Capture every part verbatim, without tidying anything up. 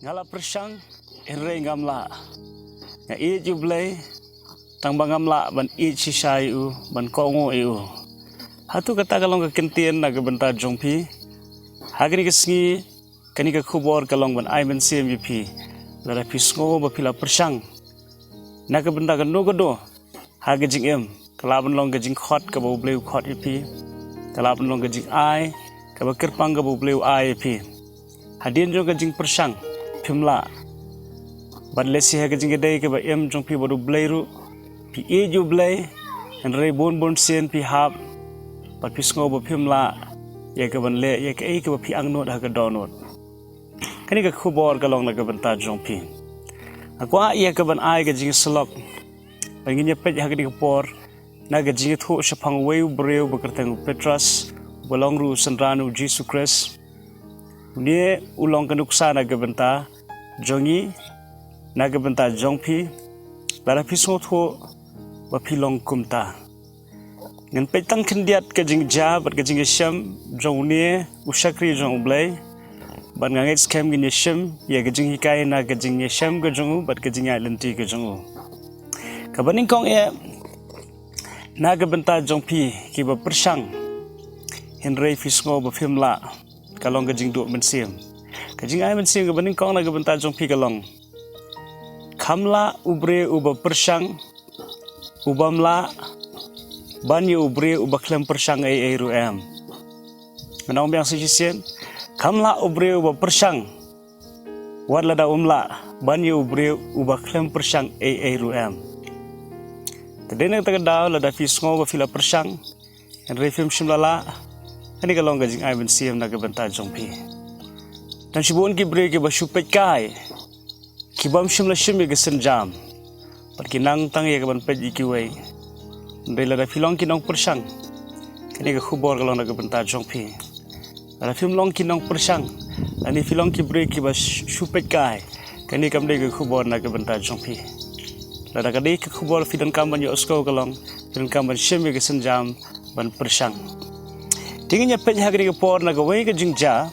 Nga la pyrshang, hynrei ngam lah. Nga ïeit ïa U Blei, tang ba ngam lah ban ïeit shisha ïa u, ban kohnguh ïa u. Hato kata ka long ka kyntien na ka bynta jong phi? Ha kane ka sngi, kane ka khubor ka long ban ai mynsiem ïa phi. Lada phi sngew ba phi la pyrshang na ka bynta kano kano ha ka jingim, ka lah ban long ka jingkhot kaba U Blei u khot ïa phi, ka lah ban long ka jingai kaba kyrpang kaba U Blei u ai ïa phi. Hadien jong ka jingpyrshang, phim lah. Bad lehse ha ka jingïadei kaba im jong phi bad U Blei ruh, phi ïeit ïa U Blei, hynrei bun bun sien phi hap bad phi sngew ba phim lah ïa ka ban leh ïa kaei kaba phi angnud ha ka dohnud. Kane ka khubor ka long na ka bynta jong phi. Nga kwah ïa ka ban ai ka jingsyllok ba ngin ïa peit ha kane ka por na ka jingïathuh shaphang uwei u briew ba kyrteng u Petros, uba long ruh u synran u Jisu Khrist. Une u long ka nuksa na ka bynta jong ngi, na ka bynta jong phi. Lada phi sngewthuh ba phi long kumta, ngan peit tang khyndiat ka jingjia bad ka jingïashem jong une u shakri jong U Blei. Bad nga ngeit skhem ngin ïashem ïa ka jinghikai na ka jingïashem ka jong u bad ka jingïaid lynti ka jong u. Kaba nyngkong eh, na ka bynta jong phi kiba pyrshang, hynrei phi sngew ba phim lah, ka long ka jingduh mynsiem. Ka jingai mynsiem kaba nyngkong na ka bynta jong phi ka long: Kham lah u briew uba pyrshang, u bym lah ban ïa u briew uba khlem pyrshang ei ei ruh em. Ngan ong biang sa shisien: Kham lah u briew uba pyrshang, wat lada um lah ban ïa u briew uba khlem pyrshang ei ei ruh em. Te dei na kata ka daw, lada phi sngew ba phi la pyrshang, hynrei phim shym la lah, kane ka long ka jingai mynsiem na ka bynta jong phi. Don shibun ki briew kiba shu peit kai, ki bym shym la shim ïa ka sienjam, bad ki nang tang ïa ka ban peit ïa kiwei. Hynrei lada phi long ki nongpyrshang, kane ka khubor ka long na ka bynta jong phi. Lada phim long ki nongpyrshang, lane phi long ki briew kiba sh-, shu peit kai, kane kam dei ka khubor na ka bynta jong phi. Lada ka dei ka khubor phi donkam ban ïohsngew, ka long phi donkam ban shim ïa ka sienjam ban pyrshang. Te ngin ïa peit ha kane ka por na kawei ka jingjia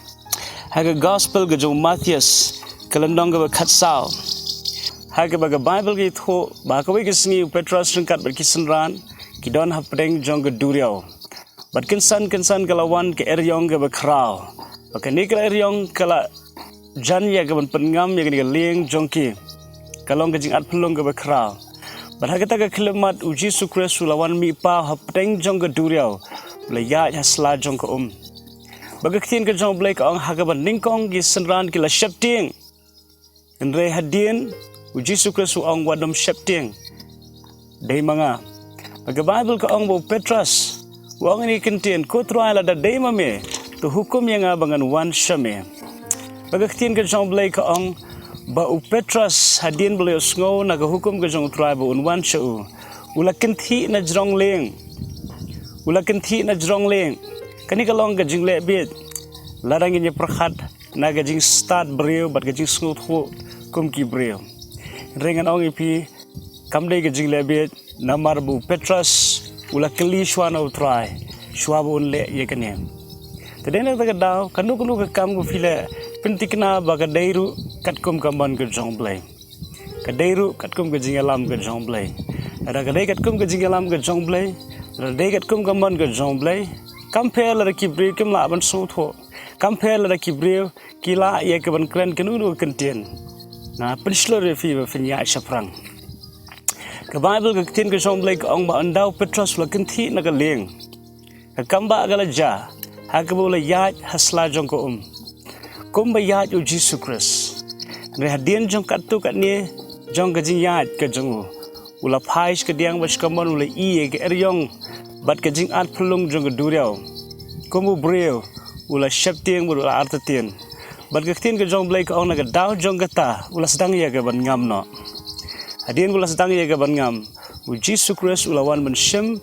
ha ka Gospel ka jong u Mathaios, ka lynnong kaba khatsaw, ha kaba ka Baibl ka ïathuh ba ha kawei ka sngi u Petros ryngkat bad ki synran ki don hapdeng jong ka duriaw. Bad kynsan kynsan ka la wan ka eriong kaba khraw, bad kane ka eriong ka la jan ïa ka ban pynngam ïa kane ka lieng jong ki. Ka long ka jingatphyllung kaba khraw. Bad ha kata ka khyllipmat u Jisu Khrist u la wan mihpaw hapdeng jong ka duriaw, u la ïaid ha sla jong ka um. Bad ka ktien ka jong U Blei ka ong, ha kaba nyngkong ki synran ki la sheptieng. Hynrei hadien, u Jisu Khrist u ong, wat nym sheptieng, dei ma nga. Bad ka Baibl ka ong ba u Petros u ong ïa kane ka kyntien, ko Trai, lada dei ma me, to hukum ïa nga ba ngan wan sha me. Bad ka ktien ka jong U Blei ka ong ba u Petros hadien ba u la ïohsngew na ka hukum ka jong u Trai ba un wan sha u, u la kynthih na jrong lieng. U la kynthih na jrong lieng. Kane ka long ka jingleh bieit lada ngin ïa pyrkhat na ka jingstad briew bad ka jingsngewthuh kum ki briew. Hynrei ngan ong ïa phi, kam dei ka jingleh bieit, namar ba u Petros u la kylli shuwa na u Trai shuwa ba un leh ïa kane. Te dei na kata ka daw, kano kano ka kam kaba phi leh, pynthikna ba ka dei ruh katkum ka mon ka jong U Blei. Ka dei ruh katkum ka jingïalam ka jong U Blei. Lada ka dei katkum ka jingïalam ka jong U Blei, lada dei katkum ka mon ka jong U Blei, kam pher lada ki briew kim lah ban sngewthuh, kam pher lada ki briew ki lah ïa ka ban kren kano kano ka kyntien, nga pynshlur ïa phi ba phin ïaid shaphrang. Ka Baibl, ka ktien ka jong U Blei ka ong ba ynda u Petros u la kynthih na ka lieng, ka kambah ka la jia ha kaba u la ïaid ha sla jong ka um, kumba ïaid u Jisu Khrist. Hynrei hadien jong katto katne jong ka jingïaid ka jong u, u la phai sha kadiang bad sha kamon, u la ïohi ïa ka eriong bad ka jingatphyllung jong ka duriaw. Kum u briew, u la sheptieng bad u la artatien. Bad ka ktien ka jong U Blei ka ong, na ka daw jong kata u la sdang ïa ka ban ngam noh. Hadien ba u la sdang ïa ka ban ngam, u Jisu Khrist u la wan ban shim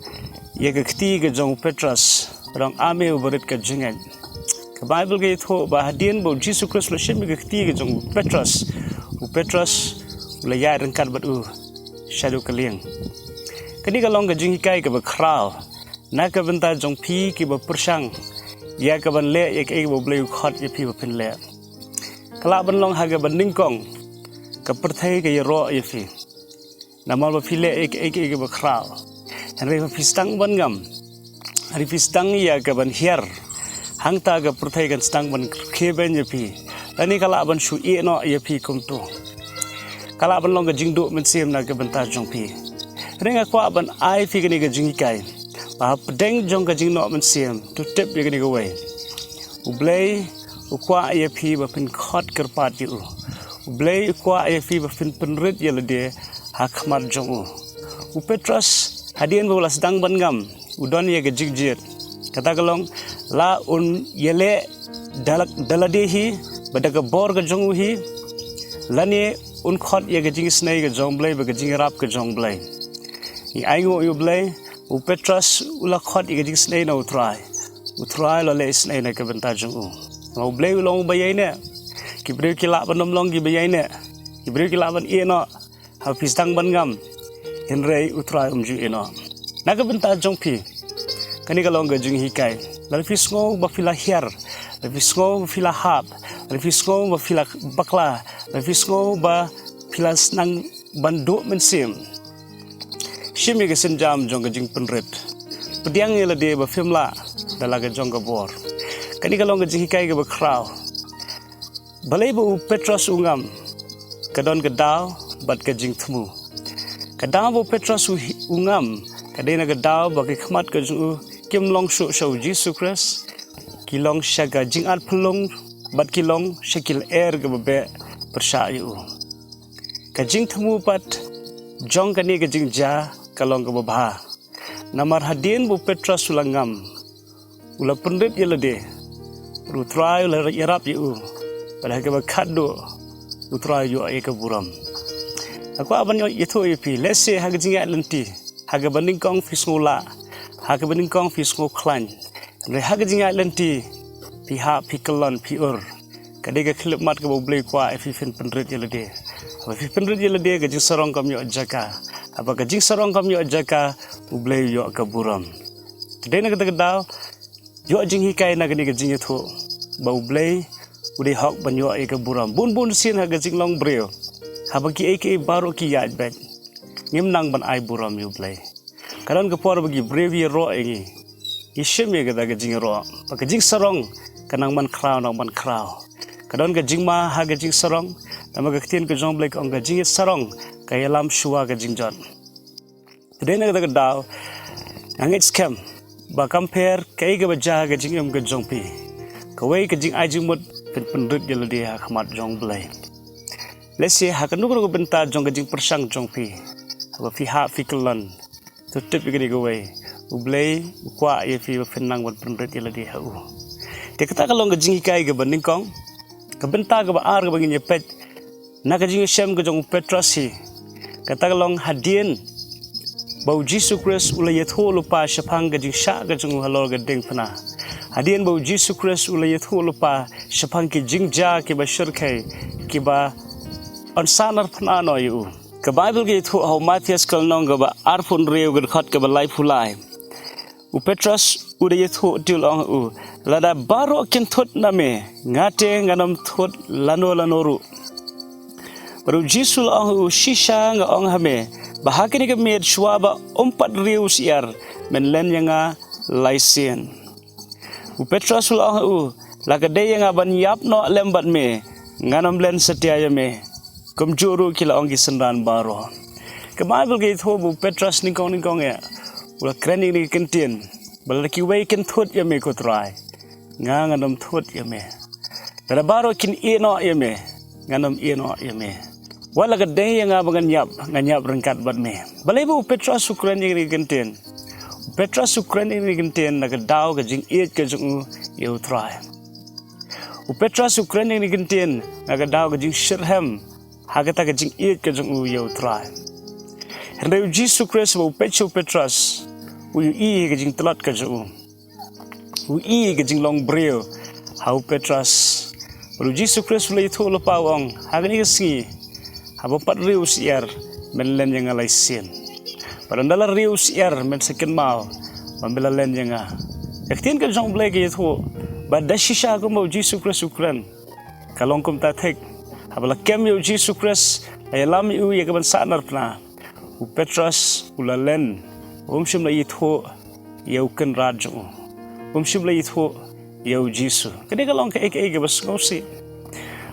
ïa ka kti ka jong u Petros, u ong, A me uba rit ka jingngeit. Ka Baibl ka ïathuh ba hadien ba u Jisu Khrist u la shim ïa ka kti ka jong u Petros, u Petros u la ïaid ryngkat bad u shaduh ka lieng. Kane ka long ka jinghikai kaba khraw na ka bynta jong phi kiba pyrshang ïa ka ban leh ïa kaei kaba U Blei u khot ïa phi ba phin leh. ka lah ban long ha kaba nyngkong ka pyrthei ka ïaroh ïa phi. Namar ba phi leh ïa kaei kaei kaba khraw. Hynrei ba phi sdang ban ngam, hynrei phi sdang ïa kaban hiar, hangta ka pyrthei kan sdang ban khie beiñ ïa phi. Lane ka lah ban shu ïeh noh ïa phi kumto. Ka lah ban long ka jingduh mynsiem na ka bynta jong phi. Hynrei nga kwah ban ai phi kane ka jinghikai ba hapdeng jong ka jingnoh mynsiem, to tip ïa kane kawei: U Blei u kwah ïa phi ba phin khot kyrpad ïa u. U Blei u kwah ïa phi ba phin pynrit ïa lade ha khmat jong u. U Petros, hadien ba u la sdang ban ngam, u don ïa ka jingjied. Kata ka long, la un ïaleh da la-, da lade hi, ba da ka bor ka jong u hi, lane un khot ïa ka jingisynei ka jong U Blei bad ka jingïarap ka jong U Blei. Ngi ainguh ïa U Blei, u Petros u la khot ïa ka jingisynei na U Trai. U Trai u la leh isynei na ka bynta jong u. Namar U Blei u long uba ïaineh. Ki briew ki lah ban ym long kiba ïaineh. Ki briew ki lah ban ïeh noh haba phi sdang ban ngam, hynrei U Trai um ju ïeh noh. Na ka bynta jong phi, kane ka long ka jinghikai. Lada phi sngew ba phi la hiar, lada phi sngew ba phi la hap, lada phi sngew ba phi la bakla, lada phi sngew ba phi la sdang ban duh mynsiem, shim ïa ka sienjam jong ka jingpynrit. Pdiang ïa lade ba phim lah da la ka jong ka bor. Kane ka long ka jinghikai kaba khraw. Balei ba u Petros u ngam? Ka don ka daw bad ka jingthmu. Ka daw ba u Petros u hi-, u ngam ka dei na ka daw ba ki khmat ka jong u kim long shuh sha U Jisu Khrist, ki long sha ka jingat phyllung bad ki long sha ki lyer kaba beh pyrshah ïa u. Ka jingthmu pat jong kane ka jingjia ka long kaba bha. Namar hadien ba u Petros u la ngam, u la pynrit ïa lade, bad U Trai u la ïarap ïa u, bad ha kaba khatduh U Trai u ïoh ïa ka burom. Nga kwah ban ïathuh ïa phi, lehse ha ka jingïaid lynti, ha kaba nyngkong phi sngew lah, ha kaba nyngkong phi sngew khlaiñ, hynrei ha ka jingïaid lynti phi hap, phi kyllon, phi ur. Ka dei ka khyllipmat kaba U Blei u kwah ïa phi, phin pynrit ïa lade. Haba phi pynrit ïa lade, ka jingsarong kam ïoh jaka. Haba ka jingsarong kam ïoh jaka, U Blei u ïoh ka burom. Te dei na kata ka daw, ïoh jinghikai na kane ka jingïathuh ba U Blei u dei hok ban ïoh ïa ka burom. Bun bun sien ha ka jinglong briew, haba kiei kiei baroh ki ïaid beit, ngim nang ban ai burom ïa U Blei. Ka don ka por ba ki briew ki ïaroh ïa ngi. Ngi shim ïa kata ka jingïaroh ba ka jingsarong ka nang man khraw, nang man khraw. Ka don ka jingma ha ka jingsarong, namar ka ktien ka jong U Blei ka ong, ka jingsarong ka ïalam shuwa ka jingjot. Te dei na kata ka daw, nga ngeit skhem ba kam pher kaei kaba jia ha ka jingim ka jong phi, kawei ka jingai jingmut, phin pynrit ïa lade ha khmat jong U Blei. Lehse ha kano kano ka bynta jong ka jingpyrshang jong phi, haba phi hap, phi kyllon, to tip ïa kane kawei: U Blei u kwah ïa phi ba phin nang ban pynrit ïa lade ha u. Te kata ka long ka jinghikai kaba nyngkong. Ka bynta kaba ar kaba ngin ïa peit na ka jingïashem ka jong u Petros hi, kata ka long hadien ba U Jisu Khrist u la ïathuh lypa shaphang ka jingshah ka jong u halor ka diengphna. Hadien ba U Jisu Khrist u la ïathuh lypa shaphang ki jingjia kiba shyrkhei, kiba yn sa narphna noh ïa u. Ka Baibl ka ïathuh ha u Mathaios ka lynnong kaba arphew hynriew, ka dkhot kaba laiphew lai, u Petros u da ïathuh, te u la ong ha u, lada baroh kin thut na me, nga te ngan ym thut lano lano ruh. Bad U Jisu u la ong ha u, shisha nga ong ha me, ba ha kane ka miet shuwa ba ym pat riew syiar, men len ïa nga lai sien. U Petros u la ong ha u, la ka dei ïa nga ban ïap noh lem bad me, ngan ym len satia ïa me. Kumjuh ruh ki la ong ki synran baroh. Ka Baibl ka ïathuh ba u Petros nyngkong nyngkong eh u la kren ïa kane ka kyntien, ba lada kiwei kin thut ïa me ko Trai, nga ngan ym thut ïa me. Lada baroh kin ïeh noh ïa me, ngan ym ïeh noh ïa me. Wat la ka dei ïa nga ba ngan ïap, ngan ïap ryngkat bad me. Balei ba u Petros u kren ïa kane ka kyntien? U Petros u kren ïa kane ka kyntien na ka daw ka jingïeit ka jong u ïa u Trai. U Petros u kren ïa kane ka kyntien na ka daw ka jingshitrhem ha kata ka jingïeit ka jong u ïa u Trai. Hynrei U Jisu Khrist, haba u peit sha u Petros, u ïohi ïa ka jingtlot ka jong u. U ïohi ïa ka jinglong briew ha u Petros. Bad U Jisu Khrist u la ïathuh lypa, u ong, ha kane ka sngi, haba ym pat riew syiar, men len ïa nga lai sien. Bad ynda la riew syiar, men sa kynmaw ba me la len ïa nga. Ka ktien ka jong U Blei ka ïathuh ba da shisha kumba U Jisu Khrist u kren, Ka long kumta thik. Haba la kem ïa u Jisu Khrist, la ïalam ïa u ïa kaban sahnarphna, u Petros u la len, um shym la ïathuh ïa u Kynrad jong u. Um shym la ïathuh ïa u Jisu. Kane ka long kaei kaei kaba sngewsih.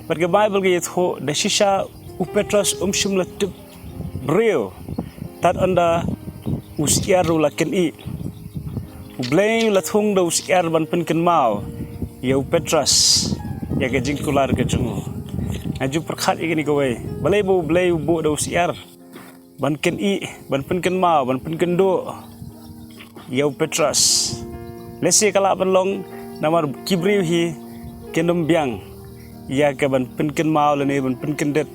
Bad ka Baibl ka ïathuh, da shisha u Petros um shym la tip briew tad ynda u syiar u la kynih. U Blei u la thung da u syiar ban pynkynmaw ïa u Petros ïa ka jingkular ka jong u. Nga ju pyrkhat ïa kane kawei. Balei ba u Blei u buh da u syiar ban kynih, ban pynkynmaw, ban pynkynduh ïa u Petros? Lehse ka lah ban long namar ki briew hi kin ym biang ïa kaban pynkynmaw lane ban pynkyndit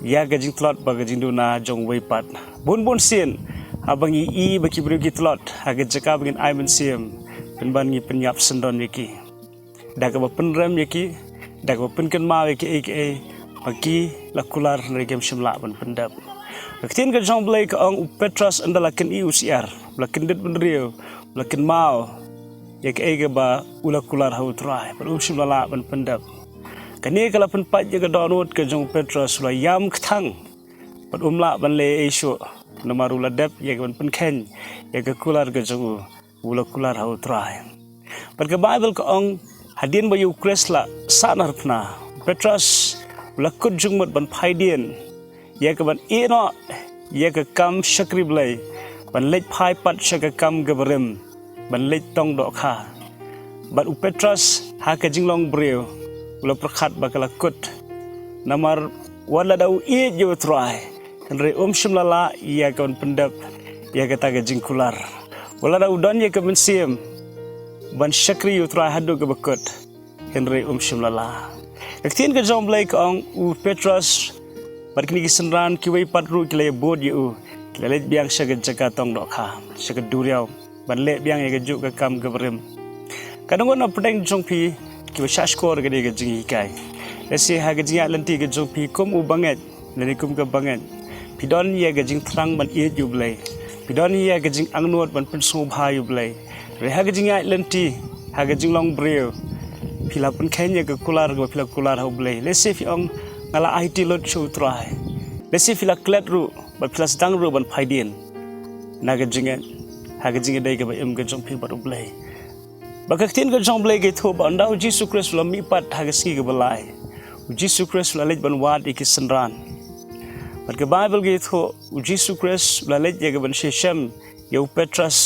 ïa ka jingtlot bad ka jingduna jong uwei pat. Bun bun sien, haba ngi i ba ki briew ki tlot ha ka jaka ba ngin ai mynsiem, pynban ngi pynïap syndon ïa ki da kaba pynrem ïa ki, da kaba pynkynmaw ïa kiei kiei ba ki la kular hynrei kim shym lah ban pyndep. Ka ktien ka jong u Blei ka ong, u Petros ynda la kynih u syiar, u la kyndit bynriew, u la kynmaw ïa kaei kaba u la kular ha u Trai, bad um shym la lah ban pyndep. Kane ka la pynpait ïa ka dohnud ka jong u Petros, u la ïam kthang bad um lah ban leh ei shuh, namar u la dep ïa kaban pynkheiñ ïa ka kular ka jong u, u la kular ha u Trai. Bad ka Baibl ka ong, hadien ba ïa u Khrist la sahnarphna, u Petros u la kut jingmut ban phai dien ïa kaban ïehnoh ïa ka kam shakri Blei, ban leit phai pat sha ka kam kaba rim, ban leit tong dohkha. Bad u Petros ha ka jinglong briew u la pyrkhat ba ka la kut, namar wat lada u ïeit ïa u Trai, hynrei um shym la lah ïa kaban pyndep ïa kata ka jingkular. Wat lada u don ïa ka mynsiem ban shakri ïa u Trai haduh kaba kut, hynrei um shym la lah. Ka ktien ka jong u Blei ka ong, u Petros bad kine ki synran kiwei pat ruh ki la ïabud ïa u, ki la leit biang sha ka jaka tong dohkha, sha ka duriaw, ban leh biang ïa kajuh ka kam kaba rim. Katno ngut na pdeng jong phi kiba shahshkor ïa kane ka jinghikai? Lehse ha ka jingïaid lynti ka jong phi kum u bangeit lane kum ka bangeit, phi don ïa ka jingthrang ban ïeit ïa u Blei, phi don ïa ka jingangnud ban pynsngewbha ïa u Blei. Hynrei ha ka jingïaid lynti, ha ka jinglong briew, phi la pynkheiñ ïa ka kular kaba phi la kular ha u Blei. Lehse phi ong, nga la aiti lut sha u Trai. Lehse phi la klet ruh bad phi la sdang ruh ban phai dien na ka jingngeit, ha ka jingïadei kaba im ka jong phi bad u Blei. Bad ka ktien ka jong u Blei ka ïathuh ba ynda u Jisu Khrist u la mihpat ha ka sngi kaba lai, u Jisu Khrist u la leit ban wad ïa ki synran. Bad ka Baibl ka ïathuh, u Jisu Khrist u la leit ïa kaban ïashem ïa u Petros,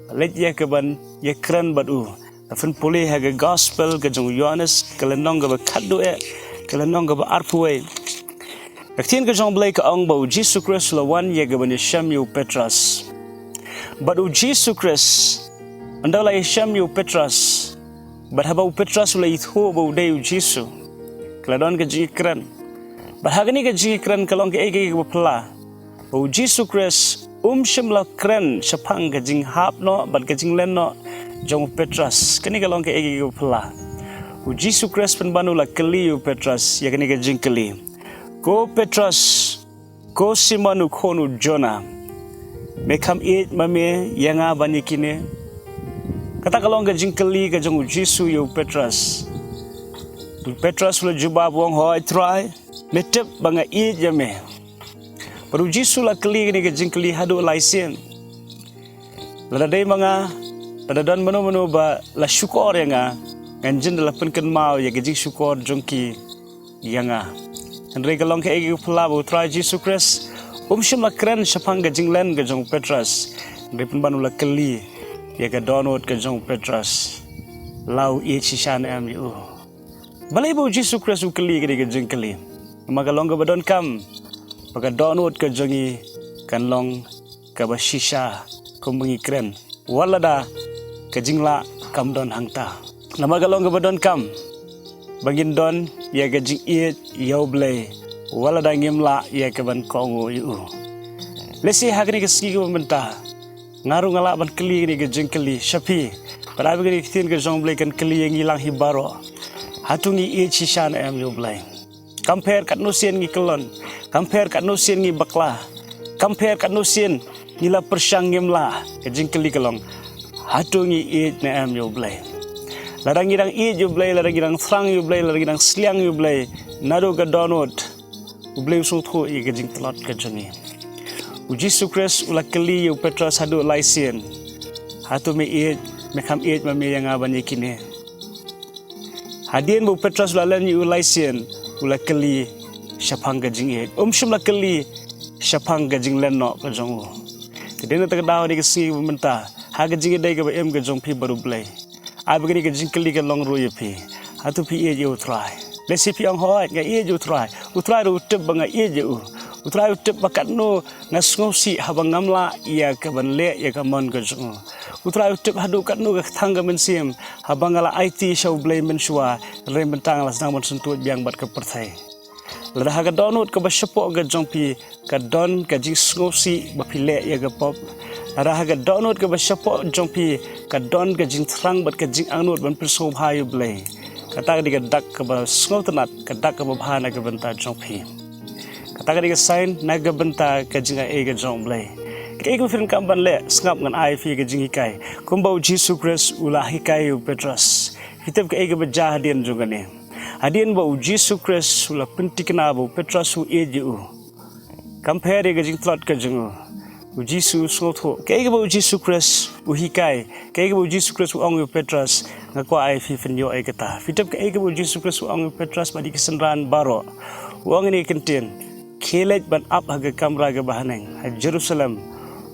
u la leit ïa kaban ïakren bad u. Ngi pule ha ka Gospel ka jong u Ïohannes, ka lynnong kaba khatduh eh, ka lynnong kaba arphew wei. Ka ktien ka jong u Blei ka ong ba u Jisu Khrist u la wan ïa kaban ïashem ïa u Petros. Bad u Jisu Khrist, ynda u la ïashem ïa u Petros, bad haba u Petros u la ïathuh ba u dei u Jisu, ka la don ka jingïakren. Bad ha kane ka jingïakren ka long kaei kaei kaba phylla. Ba u Jisu Khrist um shym la kren shaphang ka jinghap noh bad ka jinglen noh jong u Petros. Kane ka long kaei kaei kaba phylla. U Jisu Khrist pynban u la kylli ïa u Petros ïa kane ka jingkylli. Ko Petros, ko Simon u khun u Jona, me kham ïeit ma me ïa nga ban ïa kine? Kata ka long ka jingkylli ka jong u Jisu ïa u Petros. U Petros u la jubab u ong, hooid Trai, me tip ba nga ïeit ïa me. Bad u Jisu u la kylli kane ka jingkylli haduh lai sien. Lada dei ma nga, lada don mano mano ba la shukor ïa nga, ngan jin da la pynkynmaw ïa ka jingshukor jong ki ïa nga. Hynrei ka long kaei kaei kaba phylla ba u Trai Jisu Khrist um shym la kren shaphang ka jinglen ka jong u Petros. Hynrei pynban u la kylli ïa ka dohnud ka jong u Petros, la u ïeit shisha ne em ïa u. Balei ba u Jisu Khrist u kylli kane ka jingkylli? Namar ka long kaba donkam ba ka dohnud ka jong ngi kan long kaba shisha kumba ngi kren, wat lada ka jinglah kam don hangta. Namar ka long kaba donkam ba ngin don ïa ka jingïeit ïa u Blei, wat lada ngim lah ïa kaban kohnguh ïa u. Lehse ha kane ka sngi kaba mynta, nga ruh nga lah ban kylli kane ka jingkylli sha phi. Bad ïa kane ka ktien ka jong u Blei kan kylli ïa ngi lang hi baroh. Hato ngi ïeit shisha ne em ïa u Blei? Kam pher katno sien ngi kyllon, kam pher katno sien ngi bakla, kam pher katno sien ngi la pyrshang, ngim lah. Ka jingkylli ka long, hato ngi ïeit ne em ïa u Blei? Lada ngi dang ïeit ïa u Blei, lada ngi dang thrang ïa u Blei, lada ngi dang sliang ïa u Blei, naduh ka dohnud, u Blei u sngewthuh ïa ka jingtlot ka jong ngi. U Jisu Khrist u la kylli ïa u Petros haduh lai sien, "Hato me ïeit, me kham ïeit ma me ïa nga ban ïa kine?" Hadien ba u Petros u la len ïa u lai sien, u la kylli shaphang ka jingïeit, um shym la kylli shaphang ka jinglen noh ka jong u. Te dei na kata ka daw, dei ka sngi ba mynta, ha ka jingïadei kaba im ka jong phi bad u Blei, ai ba kane ka jingkylli kan long ruh ïa phi. Hato phi ïeit ïa u Trai? Lehse phi ong, "Hooid, nga ïeit ïa u Trai. U Trai ruh u tip ba nga ïeit ïa u. U Trai u tip ba katno nga sngewsih haba ngam lah ïa ka ban leh ïa ka mon ka jong u. U Trai u tip haduh katno ka kthang ka mynsiem haba nga la aiti sha u Blei mynshuwa, hynrei mynta nga la sdang ban syntuid biang bad ka pyrthei." Lada ha ka dohnud kaba shapoh ka jong phi ka don ka jingsngewsih ba phi leh ïa ka pop, lada ha ka dohnud kaba shapoh jong phi ka don ka jingthrang bad ka jingangnud ban pynsngewbha ïa u Blei, kata ka dei ka dak kaba sngewtynnat, ka dak kaba bha na ka bynta jong phi. Kata ka dei ka sign na ka bynta ka jingai ka jong u Blei. Kaei kaba phi donkam ban leh, sngap, ngan ai phi ka jinghikai kumba u Jisu Khrist u la hikai ïa u Petros. Phi tip kaei kaba jia hadien jong kane? Hadien ba u Jisu Khrist u la pynthikna ba u Petros u ïeit ïa u, kam pher ïa ka jingtlot ka jong u, u Jisu u sngewthuh. Kaei kaba u Jisu Khrist u hikai, kaei kaba u Jisu Khrist u ong ïa u Petros, nga kwah ai phi phin ïoh ïa kata. Phi tip kaei kaba u Jisu Khrist u ong ïa u Petros bad ïa ki synran baroh? U ong ïa kane ka kyntien, "Khie leit ban ap ha ka kamra kaba haneng ha Jerusalem,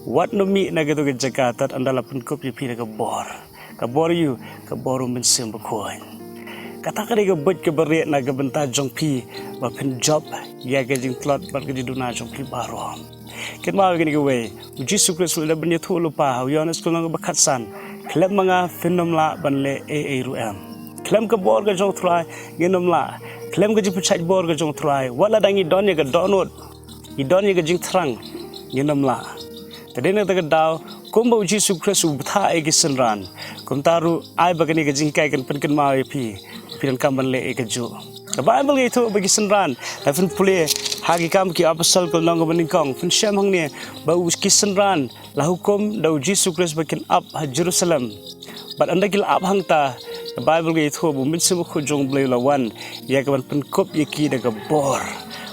wat nym mih na kato ka jaka tad haduh ba la pynkup ïa phi da ka bor." Ka bor aïu? Ka bor u Mynsiem Bakhuid. Kata ka dei ka buit kaba rieh na ka bynta jong phi ba phin jop ïa ka jingtlot bad ka jingduna jong phi baroh. Kynmaw ïa kane kawei, u Jisu Khrist u la dep ban ïathuh lypa ha u Ïoannis ka lynnong kaba khatsan, "Khlem ma nga phin nym lah ban leh ei ei ruh em." Khlem ka bor ka jong u Trai ngin nym lah. Khlem ka jingpynshait bor ka jong u Trai, wat lada ngi don ïa ka dohnud, ngi don ïa ka jingthrang, ngin nym lah. Te dei na kata ka daw, kumba u Jisu Khrist u bthah ïa ki synran, kumta ruh ai ba kane ka jinghikai kan pynkynmaw ïa phi, phi donkam ban leh ïa kajuh. Ka Baibl ka ïathuh ba ki synran, lada phin pule ha Ki Kam ki Apostol ka lynnong kaba nyngkong, phin shem hangne ba u, ki synran la hukum da u Jisu Khrist ba kin ap ha Jerusalem. Bad ynda ki la ap hangta, ka Baibl ka ïathuh ba u Mynsiem Bakhuid jong u Blei u la wan ïa ka ban pynkup ïa ki da ka bor.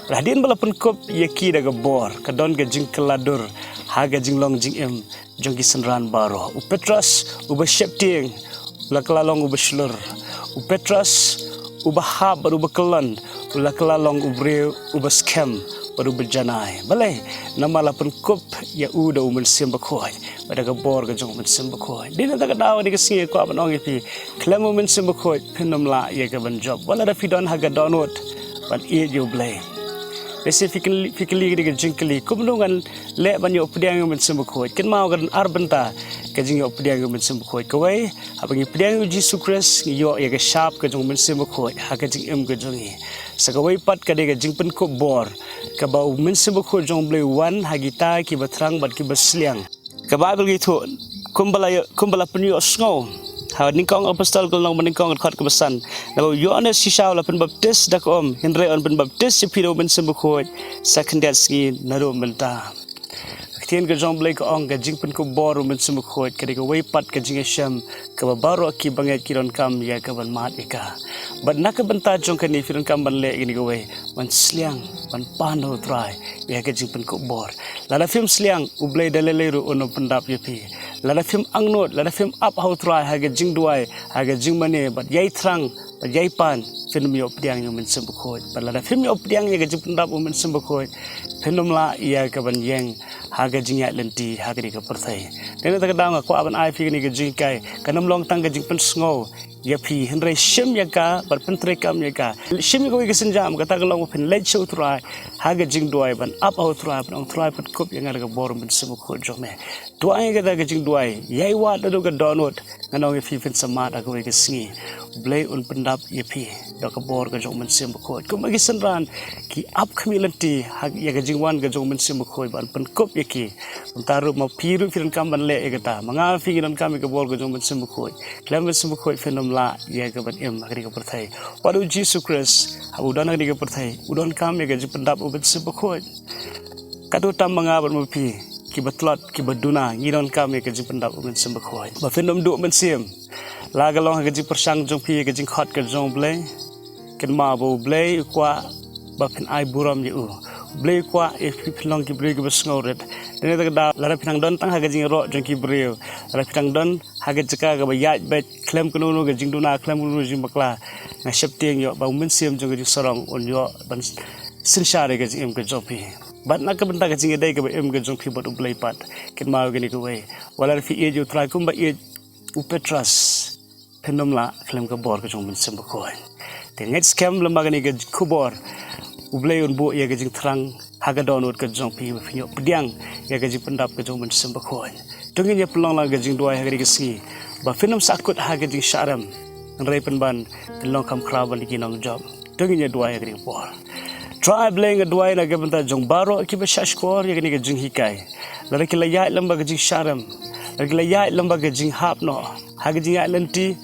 Bad hadien ba la pynkup ïa ki da ka bor, ka don ka jingkylla dur ha ka jinglong jingim jong ki synran baroh. U Petros uba sheptieng u la kylla long uba shlur. U Petros uba hap bad uba kyllon u la kylla long u briew uba skhem bad uba janai. Balei? Namar la pynkup ïa u da u Mynsiem Bakhuid bad da ka bor ka jong u Mynsiem Bakhuid. Dei na kata ka daw, dei ka sngi, kwah ban ong ïa phi, khlem u Mynsiem Bakhuid phin nym lah ïa ka ban jop, wat lada phi don ha ka dohnud ban ïeit ïa u Blei. Lehse phi kylli, phi kylli ïa ka jingkylli, kumno ngan leh ban ïoh pdiang ïa u Mynsiem Bakhuid? Kynmaw, ka don ar bynta ka jingïoh pdiang ïa u Mynsiem Bakhuid. Kawei, haba ngi pdiang ïa u Jisu Khrist, ngi ïoh ïa ka shap ka jong u Mynsiem Bakhuid ha ka jingim ka jong ngi. Sa kawei pat ka dei ka jingpynkup bor, kaba u Mynsiem Bakhuid jong u Blei u wan ha kita kiba thrang bad kiba sliang. Ka Baibl ka ïathuh, kumba la ïoh, kumba la pynïohsngew ha Nyngkong Apostol ka lynnong ba nyngkong, ka dkhot kaba san, naba u Ïoannis shisha u la pynbaptis da ka um, hynrei yn pynbaptis ïa phi da u Mynsiem Bakhuid sa khyndiat sngi naduh mynta. Ka ktien ka jong u Blei ka ong, ka jingpynkup bor u Mynsiem Bakhuid ka dei kawei pat ka jingïashem kaba baroh kiba ngeit ki donkam ïa ka ban mad ïa ka. Bad na ka bynta jong kane, phi donkam ban leh ïa kane kawei, ban sliang, ban pan ha u Trai ïa ka jingpynkup bor. Lada phim sliang, u Blei da lei lei ruh un ym pyndap ïa phi. Lada phim angnud, lada phim ap ha u Trai ha ka jingduwai, ha ka jingmane, bad ïai thrang, bad ïai pan, phin nym ïoh pdiang ïa u Mynsiem Bakhuid. Bad lada phim ïoh pdiang ïa ka jingpyndap u Mynsiem Bakhuid, phin nym lah ïa ka ban ïeng ha ka jingïaid lynti ha kane ka pyrthei. Dei na kata ka daw, nga kwah ban ai phi kane ka jinghikai, kan ym long tang ka jingpynsngew ïa phi, hynrei shim ïa ka bad pyntreikam ïa ka. Shim ïa kawei ka sienjam, kata ka long ba phin leit sha u Trai ha ka jingduwai, ban ap ha u Trai, ban ong, Trai, pynkup ïa nga da ka bor u Mynsiem Bakhuid jong me. Duwai ïa kata ka jingduwai, ïai wad naduh ka dohnud. Ngan ong ïa phi, phin sa mad ha kawei ka sngi. U Blei un pyndap ïa phi da ka bor ka jong u Mynsiem Bakhuid. Kumba ki synran ki ap khmih lynti ha ïa ka jingwan ka jong u Mynsiem Bakhuid ban pynkup ïa ki, kumta ruh ma phi ruh phi donkam ban leh ïa kata. Ma nga ma phi ngi donkam ïa ka bor ka jong u Mynsiem Bakhuid. Khlem u Mynsiem Bakhuid phin nym lah ïa ka ban im ha kane ka pyrthei. Wat u Jisu Khrist haba u don ha kane ka pyrthei, u donkam ïa ka jingpyndap u Mynsiem Bakhuid. Katto tam ma nga bad ma phi, kiba tlot, kiba duna, ngi donkam ïa ka jingpyndap u Mynsiem Bakhuid. Ba phin nym duh mynsiem. La ka long ha ka jingpyrshang jong phi ïa ka jingkhot ka jong U Blei, kynmaw ba U Blei u kwah ba phin ai burom ïa u. U Blei u kwah ïa phi phin long ki briew kiba sngewrit. Te na kata ka daw, lada phi nang don tang ha ka jingïaroh jong ki briew, lada phi nang don ha ka jaka kaba ïaid beit, khlem kano kano ka jingduna, khlem kano kano ka jingbakla, nga sheptieng ïoh ba U Mynsiem jong ka jingsarong un ïoh ban synshar ïa ka jingim ka jong phi. Bad na ka bynta ka jingïadei kaba im ka jong phi bad U Blei pat, kynmaw kane kawei: wat lada phi ïeit ïa U Trai kumba ïeit u Petros, phin ym lah khlem ka bor ka jong U Mynsiem Bakhuid. Te ngeit skhem lyngba kane ka khubor, U Blei un buh ïa ka jingthrang ha ka dohnud ka jong phi ba phin ïoh pdiang ïa ka jingpyndap ka jong U Mynsiem Bakhuid. To ngin ïa pynlong lang ka jingduwai ha kane ka sngi ba phin ym sahkut ha ka jingshah rem, hynrei pynban phin long kham khraw ban ki nongjop. To ngin ïa duwai ha kane ka por. Trai Blei, nga duwai na ka bynta jong baroh kiba shah shkor ïa kane ka jinghikai. Lada ki la ïaid lyngba ka jingshah rem, lada ki la ïaid lyngba ka jinghap noh ha ka jingïaid lynti,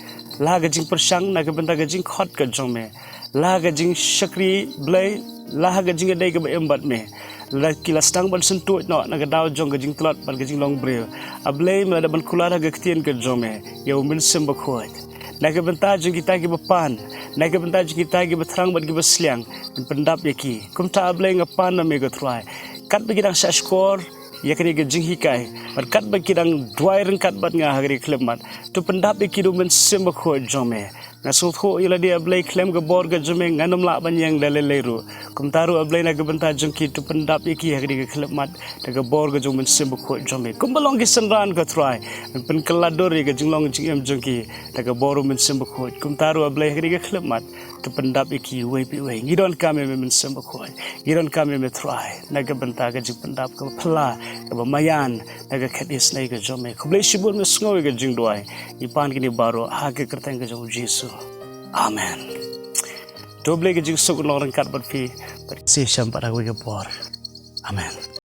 la ha ka jingpyrshang na ka bynta ka jingkhot ka jong me, la ha ka jingshakri Blei, la ha ka jingïadei kaba im bad me, lada ki la sdang ban syntuid noh na ka daw jong ka jingtlot bad ka jinglong briew, A Blei, me la dep ban kular ha ka ktien ka jong me ïa U Mynsiem Bakhuid. Na ka bynta jong kita kiba pan, na ka bynta jong kita kiba thrang bad kiba sliang, phin pyndap ïa ki. Kumta A Blei, nga pan na me ko Trai, katba ki dang shah shkor ïa kane ka jinghikai, bad katba ki dang duwai ryngkat bad nga ha kane ka khyllipmat, to pyndap ïa ki da U Mynsiem Bakhuid jong me. Nga sngewthuh ïa lade, A Blei, khlem ka bor ka jong me ngan ym lah ban ïeng da lei lei ruh. Kumta ruh A Blei, na ka bynta jong ki, to pyndap ïa ki ha kane ka khyllipmat da ka bor ka jong U Mynsiem Bakhuid jong me. Kumba long ki synran ko Trai, men pynkylla dur ïa ka jinglong jingim jong ki da ka bor U Mynsiem Bakhuid. Kumta ruh A Blei, ha kane ka khyllipmat, to pyndap ïa ki uwei pa uwei. Ngi donkam ïa me Mynsiem Bakhuid, ngi donkam ïa me Trai, na ka bynta ka jingpyndap kaba phylla, kaba maïan na ka khet isynei ka jong me. Khublei shibun, me sngew ïa ka jingduwai. Ngi pan kine baroh ha ka kyrteng ka jong U Jisu. Amen. To U Blei ka jingsuk un long ryngkat bad phi, bad shisha pat ha kawei ka por. Amen.